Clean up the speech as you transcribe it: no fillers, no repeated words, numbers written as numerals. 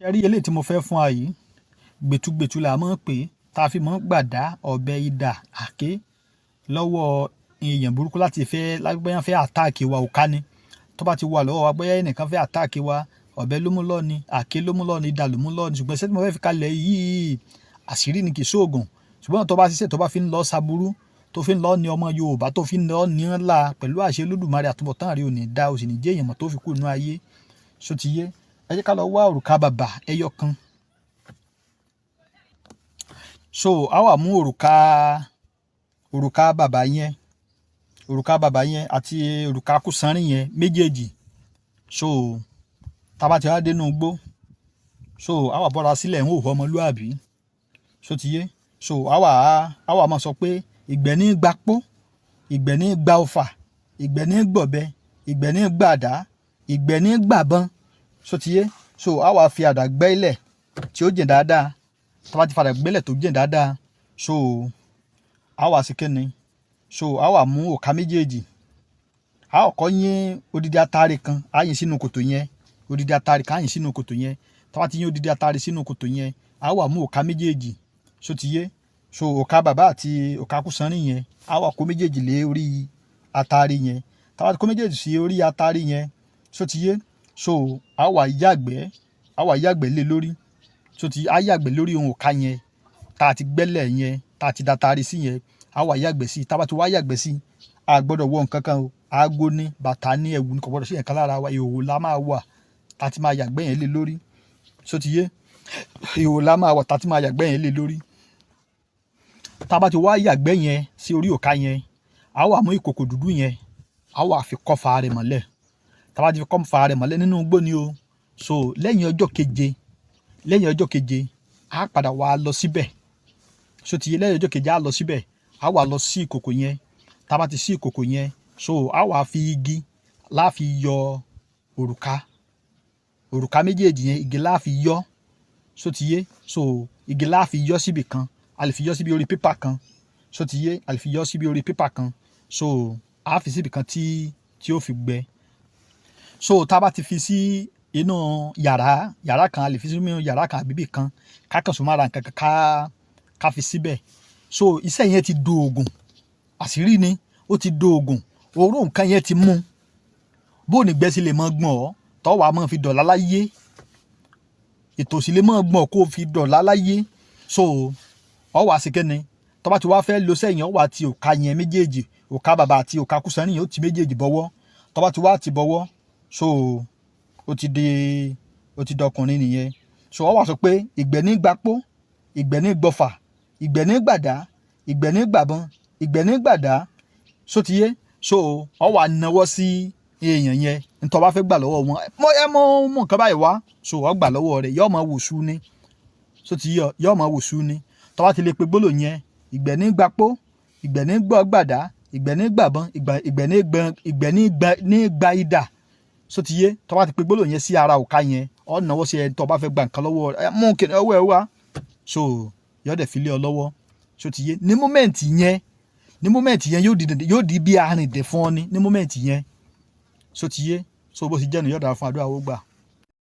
Ṣé rí eléyìí tí mo fẹ́ fún wa yìí? Gbẹtugbẹtu là máa ń pè é, tá a fi máa ń gbàdá, ọ̀bẹ, idà, àáké lọ́wọ́ èèyàn burúkú láti fẹ́ bóyá wọ́n fẹ́ attack wa, òká ni. Tó bá ti wà lọ́wọ́ wa, bóyá ẹnìkan fẹ́ attack wa, ọ̀bẹ ló mú lọ́ọ̀ ni, àáké ló mú lọ́ọ̀ ni, idà ló mú lọ́ọ̀ ni. Ṣùgbọ́n iṣẹ́ tí mo fẹ́ fi kalẹ̀ yìí, àṣírí ni, kì í ṣoògùn. Ṣùgbọ́n tó bá ṣiṣẹ́, tó bá fi ń lọ ṣaburú, tó fi ń lọ ní ọmọ Yorùbá, tó fi ń lọ ní ńlá pẹ̀lú àṣẹ Olódùmarè, àtúbọ̀tán rẹ̀ ò ní dá, o sì ní jẹ́ èèyàn mọ́ tó fi kú nínú ayé. Ṣó ti yé? Ẹ jẹ́ ká lọ wá òrùka bàbà ẹyọ kan. So a wá mú òrùka bàbà yẹn, òrùka bàbà yẹn àti òrùka kúsanrín yẹn méjèèjì. So tá bá ti wá dé inú igbó, so a wá bọ́ra sílẹ̀ ń hòhò ọmọlúàbí. Ṣó ti yé? So a wá máa sọ pé ìgbẹ́ ní gbapó, ìgbẹ́ ní gba ọfà, ìgbẹ́ ní gbọ̀bẹ, ìgbẹ́ ní gbàdá, ìgbẹ́ ní gbàbọn. Ṣó ti yé? So a wá fi àdá gbẹ́ ilẹ̀ tí ó jìn dáadáa. Tá bá ti fi àdá gbẹ́lẹ̀ tó jìn dáadáa, so a wá ṣe kíni? So a wá mú òrùka méjèèjì. A ó kọ́ yín odidi atare kan, a yín sínú kòtò yẹn. Odidi atare kan, a yín sínú kòtò yẹn. Tá bá ti yín odidi atare sínú kòtò yẹn, a wá mú òrùka méjèèjì. Ṣó ti yé? So òrùka bàbá àti òrùka kúsanrín yẹn, a wá kó méjèèjì lé orí atare yẹn. Tá bá ti kó méjèèjì sí orí atare yẹn, ṣó ti yé? So a wá yàgbẹ́, a wá yàgbẹ́ lé lórí. Ṣó ti a yàgbẹ́ lórí ohun òrùka yẹn tá a ti gbẹ́lẹ̀ yẹn, tá a ti da atare sí yẹn, a wá yàgbẹ́ sí. Tá bá ti wá yàgbẹ́ sí, a gbọdọ̀ wọ nǹkan kan o. Aago ní, bàtà ní, ẹ̀wù ní, kò gbọdọ̀ sí ǹkan lára wa. Ìhòhò la máa wà tá a ti máa yàgbẹ́ yẹn lé lórí. Ṣó ti yé? Ìhòhò la máa wà tá a ti máa yàgbẹ́ yẹn lé lórí. Tá bá ti wá yàgbẹ́ yẹn sí orí òrùka yẹn, a wá mú ìkòkò dúdú yẹn, a wá fi kọ́fà rẹ̀ mọ́lẹ̀. Tá bá ti fi kọ́fà rẹ̀ mọ́lẹ̀ nínú igbó ni o. So lẹ́yìn ọjọ́ keje, lẹ́yìn ọjọ́ keje, a padà wá lọ síbẹ̀. Ṣó ti yé? Lẹ́yìn ọjọ́ keje, a lọ síbẹ̀, a wá lọ sí ìkòkò yẹn. Tá bá ti sí ìkòkò yẹn, so a wá fi igi la fi yọ òrùka, òrùka méjèèjì yẹn, igi la fi yọ. Ṣó ti yé? So igi la fi yọ síbi kan. A lè fi yọ síbi orí pépà kan. Ṣó ti yé? A lè fi yọ síbi orí pépà kan. So a fi síbi kan tí ó fi gbẹ. So tá bá ti fi sí inú yàrá, yàrá kan, a lè fi sínú yàrá kan àbí ibì kan, ká kàn so mára nǹkan kan, ká fi síbẹ̀. So iṣẹ́ yẹn ti doògùn. Àṣírí ni, ó ti doògùn. Oró nǹkan yẹn ti mú. Bó ní ìgbẹ́ sì lè máa gbọ̀n ọ́, tọ́ wàá máa fi dọ̀là láyé. Ètò sì lè máa gbọ̀n kó fi dọ̀là láyé. So ọ wá ṣe kíni? Tó bá ti wá fẹ́ lo sẹ́yìn, ọ wá ti òrùka yẹn méjèèjì, òrùka bàbà àti òrùka kúsanrín yẹn, ó ti méjèèjì bọ́wọ́. Tó bá ti wá ti bọ́wọ́, so ó ti dọkùnrin nìyẹn. So ọ wá sọ pé ìgbẹ́ ní gbapó, ìgbẹ́ ní gbọfà, ìgbẹ́ ní gbàdá, ìgbẹ́ ní gbàbọn, ìgbẹ́ ní gbàdá. Ṣó ti yé? So ọ wá nawọ́ sí èèyàn yẹn, ntọ́ bá fẹ́ gbà lọ́wọ́ wọn, ẹ mọ mọ nǹkan báyìí wá. So ọ gbà lọ́wọ́ rẹ̀, yóò máa wò sú ni. Ṣó ti yé ọ? Yóò máa wò sú ni. Tó bá ti lè pe gbólóhùn yẹn, ìgbẹ́ ní gbapó, ìgbẹ́ ní gbọ́ gbàdá, ìgbẹ́ ní gbàbọn, ìgbẹ́ ní gbọn, ìgbẹ́ ní gbẹ ní gba idà. Ṣó ti yé? Tó bá ti pe gbólóhùn yẹn sí ara òrùka yẹn, ọ nawọ́ sí ẹni tó bá fẹ́ gba nǹkan lọ́wọ́ rẹ̀, mú kí ọwọ́ ẹ wá. So yóò dẹ̀ fi lé ọ lọ́wọ́. Ṣó ti yé? Ní moment yẹn, ní moment yẹn, yóò di bí arìndìn fún ọ ní moment yẹn. Ṣó ti yé? So bó ṣe jẹ́ nu, yóò dára fún àdúrà ó gbà.